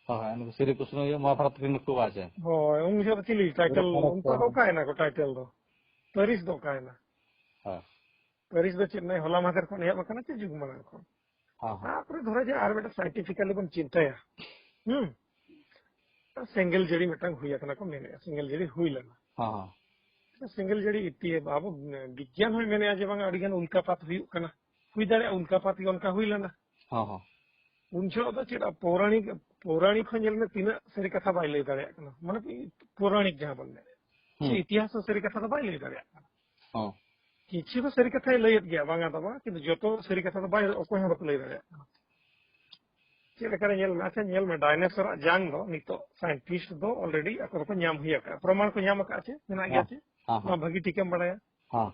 ᱦᱳᱭ, ᱦᱳᱭ, ᱩᱱᱠᱩ ᱥᱨᱤ ᱠᱨᱤᱥᱱᱚ ᱜᱮ ᱢᱚᱦᱟᱵᱷᱟᱨᱚᱛ ᱨᱮᱱ ᱱᱩᱠᱩ ᱵᱟ ᱪᱮ? ᱦᱳᱭ, ᱩᱱ ᱡᱚᱦᱚᱜ ᱫᱚ ᱪᱤᱞᱤ title? ᱦᱳᱭ᱾ ᱩᱱᱠᱩᱣᱟᱜ ᱫᱚ ᱚᱠᱟᱭᱮᱱᱟ ᱠᱚ title ᱫᱚ? ᱯᱟᱹᱨᱤᱥ ᱫᱚ ᱚᱠᱟᱭᱮᱱᱟ? ᱦᱳᱭ᱾ ᱯᱟᱹᱨᱤᱥ ᱫᱚ ᱪᱮᱫ ᱱᱚᱜᱼᱚᱭ ᱦᱚᱞᱟ ᱢᱟᱦᱫᱮᱨ ᱠᱷᱚᱱ ᱮᱦᱚᱵ ᱟᱠᱟᱱᱟ ᱪᱮ ᱡᱩᱜᱽ ᱢᱟᱲᱟᱝ ᱠᱷᱚᱱ? ᱦᱚᱸ, ᱦᱚᱸ᱾ ᱛᱟᱯᱚᱨᱮ ᱫᱷᱚᱨᱚ ᱡᱮ ᱟᱨ ᱢᱤᱫᱴᱟᱝ scientifically ᱵᱚᱱ ᱪᱤᱱᱛᱟᱹᱭᱟ, ᱦᱩᱸ? ᱥᱮᱸᱜᱮᱞ ᱡᱟᱹᱲᱤ ᱢᱤᱫᱴᱟᱝ ᱦᱩᱭ ᱟᱠᱟᱱᱟ ᱠᱚ ᱢᱮᱱᱮᱫᱼᱟ, ᱥᱮᱸᱜᱮᱞ ᱡᱟᱹᱲᱤ ᱦᱩᱭ ᱞᱮᱱᱟ᱾ ᱦᱚᱸ, ᱦᱚᱸ᱾ ᱥᱮᱸᱜᱮᱞ ᱡᱟᱹᱲᱤ ᱤᱯᱤᱞ, ᱟᱵᱚ ᱵᱤᱜᱽᱜᱟᱱ ᱦᱚᱸᱭ ᱢᱮᱱᱮᱜᱼᱟ ᱡᱮ ᱵᱟᱝᱟ ᱟᱹᱰᱤ ᱜᱟᱱ ᱩᱞᱠᱟᱯᱟᱛ ᱦᱩᱭᱩᱜ ᱠᱟᱱᱟ, ᱦᱩᱭ ᱫᱟᱲᱮᱭᱟᱜᱼᱟ ᱩᱞᱠᱟᱯᱟᱛ ᱜᱮ ᱚᱱᱠᱟ ᱦᱩᱭ ᱞᱮᱱᱟ᱾ ᱦᱚᱸ ᱦᱚᱸ ᱩᱱ ᱡᱚᱦᱚᱜ ᱫᱚ ᱪᱮᱫ ᱯᱳᱨᱟᱱᱤᱠ, ᱯᱳᱨᱟᱱᱤᱠ ᱦᱚᱸ ᱧᱮᱞ ᱢᱮ ᱛᱤᱱᱟᱹᱜ ᱥᱟᱹᱨᱤ ᱠᱟᱛᱷᱟ ᱵᱟᱭ ᱞᱟᱹᱭ ᱫᱟᱲᱮᱭᱟᱜ ᱠᱟᱱᱟ, ᱢᱟᱱᱮ ᱯᱳᱨᱟᱱᱤᱠ ᱡᱟᱦᱟᱸ ᱵᱚᱱ ᱢᱮᱱᱮᱫ, ᱦᱩᱸ᱾ ᱤᱛᱤᱦᱟᱥ ᱦᱚᱸ ᱥᱟᱹᱨᱤ ᱠᱟᱛᱷᱟ ᱫᱚ ᱵᱟᱭ ᱞᱟᱹᱭ ᱫᱟᱲᱮᱭᱟᱜ ᱠᱟᱱᱟ᱾ ᱦᱚᱸ ᱠᱤᱪᱷᱩ ᱫᱚ ᱥᱟᱹᱨᱤ ᱠᱟᱛᱷᱟᱭ ᱞᱟᱹᱭᱮᱫ ᱜᱮᱭᱟ, ᱵᱟᱝᱟ ᱫᱚ ᱵᱟᱝ, ᱠᱤᱱᱛᱩ ᱡᱚᱛᱚ ᱥᱟᱹᱨᱤ ᱠᱟᱛᱷᱟ ᱫᱚ ᱵᱟᱭ, ᱚᱠᱚᱭ ᱦᱚᱸ ᱵᱟᱠᱚ ᱞᱟᱹᱭ ᱫᱟᱲᱮᱭᱟᱜ ᱠᱟᱱᱟ᱾ ᱪᱮᱫ ᱞᱮᱠᱟᱨᱮ ᱧᱮᱞ ᱢᱮ, ᱟᱪᱪᱷᱟ ᱧᱮᱞ ᱢᱮ, ᱰᱟᱭᱱᱮᱥᱚᱨᱟᱜ ᱡᱟᱝ ᱫᱚ ᱱᱤᱛᱚᱜ ᱥᱟᱭᱮᱱᱴᱤᱥᱴ ᱫᱚ ᱚᱞᱨᱮᱰᱤ ᱟᱠᱚ ᱫᱚᱠᱚ ᱧᱟᱢ ᱦᱩᱭ ᱟᱠᱟᱫᱼᱟ, ᱯᱨᱚᱢᱟᱬ ᱠᱚ ᱧᱟᱢ ᱟᱠᱟᱫᱼᱟ, ᱪᱮ ᱢᱮᱱᱟᱜ ᱜᱮᱭᱟ ᱪᱮ, ᱦᱚᱸ ᱱᱚᱣᱟ ᱵᱷᱟᱹᱜᱤ ᱴᱷᱤᱠᱮᱢ ᱵᱟᱲᱟᱭᱟ᱾ ᱦᱚᱸ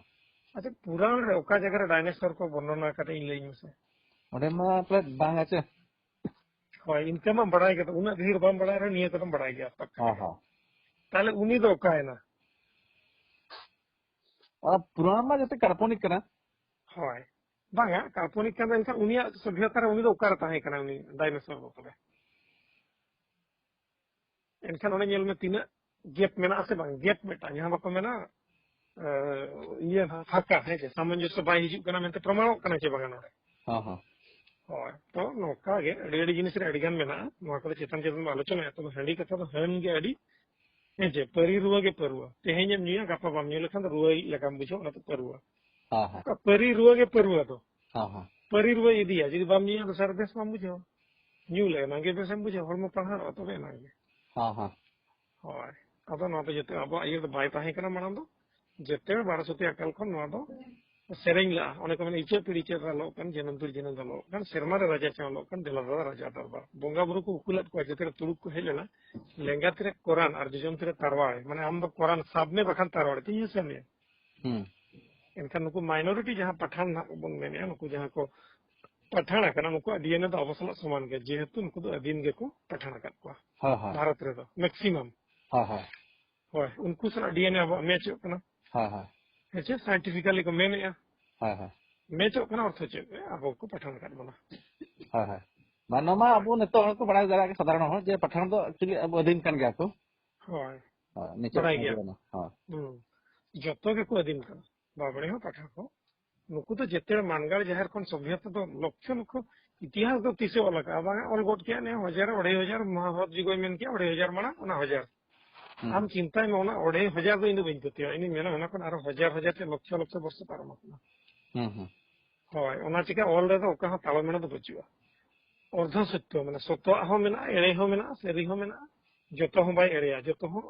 ᱟᱪᱪᱷᱟ, ᱯᱩᱨᱟᱱ ᱨᱮ ᱚᱠᱟ ᱡᱟᱭᱜᱟ ᱨᱮ ᱰᱟᱭᱱᱮᱥᱚᱨ ᱠᱚ ᱵᱚᱨᱱᱚᱱᱟ ᱠᱟᱹᱴᱤᱡ ᱤᱧ ᱞᱟᱹᱭᱟᱹᱧ ᱢᱮᱥᱮ᱾ ᱚᱸᱰᱮ ᱢᱟ ᱯᱟᱞᱮ ᱵᱟᱝ ᱟᱪᱮ᱾ ᱦᱳᱭ, ᱤᱱᱠᱟᱹ ᱢᱟ ᱵᱟᱲᱟᱭ ᱜᱮ, ᱩᱱᱟᱹᱜ ᱜᱟᱹᱦᱤᱨ ᱵᱟᱢ ᱵᱟᱲᱟᱭ ᱨᱮᱦᱚᱸ ᱱᱤᱭᱟᱹ ᱠᱚᱫᱚᱢ ᱵᱟᱲᱟᱭ ᱜᱮᱭᱟ ᱯᱟᱠᱠᱟ ᱦᱚᱸ ᱜᱮ᱾ ᱦᱚᱸ ᱛᱟᱦᱞᱮ ᱩᱱᱤ ᱫᱚ ᱚᱠᱟᱭᱮᱱᱟ? ᱚᱱᱟ ᱯᱩᱨᱟᱱ ᱢᱟ ᱡᱚᱛᱚ ᱠᱟᱞᱯᱚᱱᱤᱠ ᱠᱟᱱᱟ᱾ ᱦᱳᱭ, ᱵᱟᱝᱟ, ᱠᱟᱞᱯᱚᱱᱤᱠ ᱠᱟᱱᱟ, ᱮᱱᱠᱷᱟᱱ ᱩᱱᱤᱭᱟᱜ ᱥᱚᱵᱷᱭᱚᱛᱟ ᱨᱮ ᱩᱱᱤ ᱫᱚ ᱚᱠᱟᱨᱮ ᱛᱟᱦᱮᱸ ᱠᱟᱱᱟ, ᱩᱱᱤ ᱰᱟᱭᱱᱮᱥᱚᱨ ᱫᱚ ᱛᱚᱵᱮ? ᱮᱱᱠᱷᱟᱱ ᱚᱸᱰᱮ ᱧᱮᱞ ᱢᱮ ᱛᱤᱱᱟᱹᱜ ᱜᱮᱯ ᱢᱮᱱᱟᱜᱼᱟ ᱥᱮ ᱵᱟᱝ, ᱜᱮᱯ ᱢᱤᱫᱴᱟᱝ ᱡᱟᱦᱟᱸ ᱵᱟᱠᱚ ᱢᱮᱱᱟ, ᱮ, ᱤᱭᱟᱹ ᱯᱷᱟᱸᱠᱟ, ᱦᱮᱸ ᱪᱮ, ᱥᱟᱢᱚᱧᱡᱚᱥᱥᱚ ᱵᱟᱭ ᱦᱤᱡᱩᱜ ᱠᱟᱱᱟ ᱢᱮᱱᱛᱮ ᱯᱨᱚᱢᱟᱬᱚᱜ ᱠᱟᱱᱟ ᱪᱮ ᱵᱟᱝᱟ ᱱᱚᱰᱮ? ᱦᱚᱸ ᱦᱚᱸ ᱦᱳᱭ, ᱛᱚ ᱱᱚᱝᱠᱟ ᱜᱮ ᱟᱹᱰᱤ ᱟᱹᱰᱤ ᱡᱤᱱᱤᱥ ᱨᱮ ᱟᱹᱰᱤ ᱜᱟᱱ ᱢᱮᱱᱟᱜᱼᱟ, ᱱᱚᱣᱟ ᱠᱚᱫᱚ ᱪᱮᱛᱟᱱ ᱪᱮᱛᱟᱱ ᱵᱚᱱ ᱟᱞᱳᱪᱚᱱᱟᱭᱟ᱾ ᱛᱚᱵᱮ ᱦᱟᱺᱰᱤ ᱠᱟᱛᱷᱟ ᱫᱚ ᱦᱟᱹᱱ ᱜᱮ ᱟᱹᱰᱤ, ᱦᱮᱸ ᱪᱮ, ᱯᱟᱹᱨᱤ ᱨᱩᱣᱟᱹ ᱜᱮ ᱯᱟᱹᱨᱣᱟᱹ, ᱛᱮᱦᱮᱧ ᱮᱢ ᱧᱩᱭᱟ ᱜᱟᱯᱟ ᱵᱟᱢ ᱧᱩ ᱞᱮᱠᱷᱟᱱ ᱫᱚ ᱨᱩᱣᱟᱹᱭᱤᱡ ᱞᱮᱠᱟᱢ ᱵᱩᱡᱷᱟᱹᱣ, ᱚᱱᱟ ᱫᱚ ᱯᱟᱹᱨᱣᱟᱹ᱾ ᱦᱚᱸ ᱦᱚᱸ ᱚᱠᱟ ᱯᱟᱹᱨᱤ ᱨᱩᱣᱟᱹ ᱜᱮ ᱯᱟᱹᱨᱣᱟᱹ ᱫᱚ, ᱦᱚᱸ ᱦᱚᱸ ᱯᱟᱹᱨᱤ ᱨᱩᱣᱟᱹ ᱤᱫᱤᱭᱟ, ᱡᱩᱫᱤ ᱵᱟᱢ ᱧᱩᱭᱟ ᱫᱚᱥᱟᱨ ᱵᱮᱥ ᱵᱟᱢ ᱵᱩᱡᱷᱟᱹᱣᱟ, ᱧᱩ ᱞᱮ ᱮᱱᱟᱝ ᱜᱮ ᱵᱮᱥᱮᱢ ᱵᱩᱡᱷᱟᱹᱣᱟ, ᱦᱚᱲᱢᱚ ᱯᱟᱲᱦᱟᱣᱚᱜᱼᱟ ᱛᱚᱵᱮ ᱮᱱᱟᱝ ᱜᱮ᱾ ᱦᱚᱸ ᱦᱚᱸ ᱦᱳᱭ, ᱟᱫᱚ ᱱᱚᱣᱟ ᱫᱚ ᱡᱚᱛᱚ ᱟᱵᱚᱣᱟᱜ ᱤᱭᱟᱹ ᱫᱚ ᱵᱟᱭ ᱛᱟᱦᱮᱸ ᱠᱟᱱᱟ ᱢᱟᱲᱟᱝ ᱫᱚ, ᱡᱮᱛᱮ ᱵᱟᱨᱚᱥᱚᱛᱤ ᱟᱠᱟᱞ ᱠᱷᱚᱱ ᱱᱚᱣᱟ ᱫᱚ ᱥᱮᱨᱮᱧ ᱞᱟᱜᱼᱟ᱾ ᱚᱱᱮ ᱠᱚ ᱢᱮᱱᱟ, ᱤᱪᱟᱹᱜ ᱯᱤᱲ ᱤᱪᱟᱹᱜ ᱨᱟᱞᱚᱜ ᱠᱟᱱ, ᱡᱟᱹᱱᱩᱢ ᱯᱤᱲ ᱡᱟᱹᱱᱩᱢ ᱨᱟᱞᱚᱜ ᱠᱟᱱ, ᱥᱮᱨᱢᱟ ᱨᱮ ᱨᱟᱡᱟ ᱪᱟᱣᱞᱚᱜ ᱠᱟᱱ, ᱫᱮᱞᱟ ᱫᱟᱫᱟ ᱨᱟᱡᱟ ᱫᱚᱨᱵᱟᱨ᱾ ᱵᱚᱸᱜᱟ ᱵᱩᱨᱩ ᱠᱚ ᱩᱠᱩ ᱞᱮᱫ ᱠᱚᱣᱟ, ᱡᱮᱛᱮ ᱨᱮ ᱛᱩᱲᱩᱠ ᱠᱚ ᱦᱮᱡ ᱞᱮᱱᱟ, ᱞᱮᱸᱜᱟ ᱛᱤᱨᱮ ᱠᱚᱨᱟᱱ ᱟᱨ ᱡᱚᱡᱚᱢ ᱛᱤᱨᱮ ᱛᱟᱨᱣᱟᱲᱮ, ᱢᱟᱱᱮ ᱟᱢ ᱫᱚ ᱠᱚᱨᱟᱱ ᱥᱟᱵ ᱢᱮ ᱵᱟᱠᱷᱟᱱ ᱛᱟᱨᱣᱟᱲᱮ ᱛᱤᱧ ᱦᱮᱸᱥᱮ ᱢᱮᱭᱟ᱾ ᱦᱩᱸ ᱮᱱᱠᱷᱟᱱ ᱱᱩᱠᱩ ᱢᱟᱭᱱᱚᱨᱤᱴᱤ ᱡᱟᱦᱟᱸ ᱯᱟᱴᱷᱟᱱ ᱱᱟᱦᱟᱜ ᱵᱚᱱ ᱢᱮᱱᱮᱫᱼᱟ, ᱱᱩᱠᱩ ᱡᱟᱦᱟᱸ ᱠᱚ ᱯᱟᱴᱷᱟᱱ ᱟᱠᱟᱱᱟ, ᱱᱩᱠᱩᱣᱟᱜ ᱰᱤ ᱮᱱ ᱮ ᱫᱚ ᱟᱵᱚ ᱥᱟᱞᱟᱜ ᱥᱚᱢᱟᱱ ᱜᱮᱭᱟ, ᱡᱮᱦᱮᱛᱩ ᱱᱩᱠᱩ ᱫᱚ ᱟᱹᱫᱤᱢ ᱜᱮᱠᱚ ᱯᱟᱴᱷᱟᱱ ᱟᱠᱟᱫ ᱠᱚᱣᱟ ᱦᱳᱭ ᱦᱳᱭ ᱵᱷᱟᱨᱚᱛ ᱨᱮᱫᱚ ᱢᱮᱠᱥᱤᱢᱟᱢ᱾ ᱦᱳᱭ ᱦᱳᱭ ᱦᱳᱭ, ᱩᱱᱠᱩ ᱥᱟᱞᱟᱜ ᱰᱤ ᱮᱱ ᱮ ᱟᱵᱚᱣᱟᱜ ᱢᱮᱪᱚᱜ ᱠᱟᱱᱟ᱾ ᱦᱳᱭ ᱦᱳᱭ ᱦᱮᱸ ᱪᱮ, ᱥᱟᱭᱮᱱᱴᱤᱯᱷᱤᱠᱟᱞᱤ ᱠᱚ ᱢᱮᱱᱮᱫᱼᱟ, ᱦᱳᱭ ᱦᱳᱭ ᱢᱮᱪᱚᱜ ᱠᱟᱱᱟ, ᱚᱨᱛᱷᱚ ᱪᱮᱫ? ᱟᱵᱚ ᱠᱚ ᱯᱟᱴᱷᱟᱱ ᱟᱠᱟᱫ ᱵᱚᱱᱟ᱾ ᱦᱳᱭ ᱦᱳᱭ ᱢᱟ ᱱᱚᱣᱟ ᱢᱟ ᱟᱵᱚ ᱱᱤᱛᱚᱜ ᱦᱚᱲ ᱠᱚ ᱵᱟᱲᱟᱭ ᱫᱟᱲᱮᱭᱟᱜ ᱜᱮ, ᱥᱟᱫᱷᱟᱨᱚᱱ ᱦᱚᱲ, ᱡᱮ ᱯᱟᱴᱷᱟᱱ ᱫᱚ ᱮᱠᱪᱩᱭᱮᱞᱤ ᱟᱵᱚ ᱟᱹᱫᱤᱢ ᱠᱟᱱ ᱜᱮᱭᱟ ᱠᱚ᱾ ᱦᱳᱭ, ᱦᱳᱭ, ᱱᱤᱪᱟᱹᱫ ᱵᱟᱲᱟᱭ ᱠᱟᱱ ᱜᱮᱭᱟ᱾ ᱜᱮᱭᱟ ᱵᱚᱱ᱾ ᱦᱳᱭ ᱦᱩᱸ, ᱡᱚᱛᱚ ᱜᱮᱠᱚ ᱟᱹᱫᱤᱢ ᱠᱟᱱᱟ, ᱵᱟᱵᱽᱲᱮ ᱦᱚᱸ ᱯᱟᱴᱷᱟᱱ ᱦᱚᱸ᱾ ᱱᱩᱠᱩ ᱫᱚ ᱡᱮᱛᱮ ᱢᱟᱱᱜᱟᱲ ᱡᱟᱦᱮᱨ ᱠᱷᱚᱱ ᱥᱚᱵᱷᱭᱚᱛᱟ ᱫᱚ ᱞᱚᱠᱠᱷᱚ ᱞᱚᱠᱠᱷᱚ ᱤᱛᱤᱦᱟᱥ ᱫᱚ ᱛᱤᱥᱮ ᱚᱞ ᱟᱠᱟᱫᱼᱟ? ᱵᱟᱝᱟ, ᱚᱞ ᱜᱚᱫ ᱠᱮᱜᱼᱟ ᱱᱮ ᱦᱚᱡᱟᱨ, ᱚᱲᱟᱭ ᱦᱚᱡᱟᱨ, ᱢᱚᱦᱟᱵᱷᱟᱨᱚᱛ ᱡᱩᱜᱚᱭ ᱢᱮᱱ ᱠᱮᱜᱼᱟ, ᱚᱲᱟᱭ ᱦᱚᱡᱟᱨ ᱢᱟᱲᱟᱝ, ᱚᱱᱟ ᱦᱚᱡᱟᱨ᱾ ᱟᱢ ᱪᱤᱱᱛᱟᱭ ᱢᱮ, ᱚᱱᱟ ᱚᱲᱮ ᱦᱟᱡᱟᱨ ᱫᱚ ᱤᱧ ᱫᱚ ᱵᱟᱹᱧ ᱯᱟᱹᱛᱭᱟᱹᱣᱟ᱾ ᱤᱧ ᱫᱩᱧ ᱢᱮᱱᱟ, ᱚᱱᱟ ᱠᱷᱚᱱ ᱟᱨᱚ ᱦᱟᱡᱟᱨ ᱦᱟᱡᱟᱨ ᱪᱮ ᱞᱚᱠᱷᱚ ᱞᱚᱠᱷᱚ ᱵᱚᱨᱥᱚ ᱯᱟᱨᱚᱢ ᱟᱠᱟᱱᱟ᱾ ᱦᱳᱭ, ᱚᱱᱟ ᱪᱤᱠᱟ ᱚᱞ ᱨᱮᱫᱚ ᱚᱠᱟ ᱦᱚᱸ ᱛᱟᱞᱢᱮᱲ ᱫᱚ ᱵᱟᱹᱪᱩᱜᱼᱟ᱾ ᱚᱨᱫᱷᱚ ᱥᱚᱛᱭᱚ, ᱢᱟᱱᱮ ᱥᱚᱛᱚᱣᱟᱜ ᱦᱚᱸ ᱢᱮᱱᱟᱜᱼᱟ, ᱮᱲᱮ ᱦᱚᱸ ᱢᱮᱱᱟᱜᱼᱟ, ᱥᱟᱹᱨᱤ ᱦᱚᱸ ᱢᱮᱱᱟᱜᱼᱟ᱾ ᱡᱚᱛᱚ ᱦᱚᱸ ᱵᱟᱭ ᱮᱲᱮᱭᱟ, ᱡᱚᱛᱚ ᱦᱚᱸ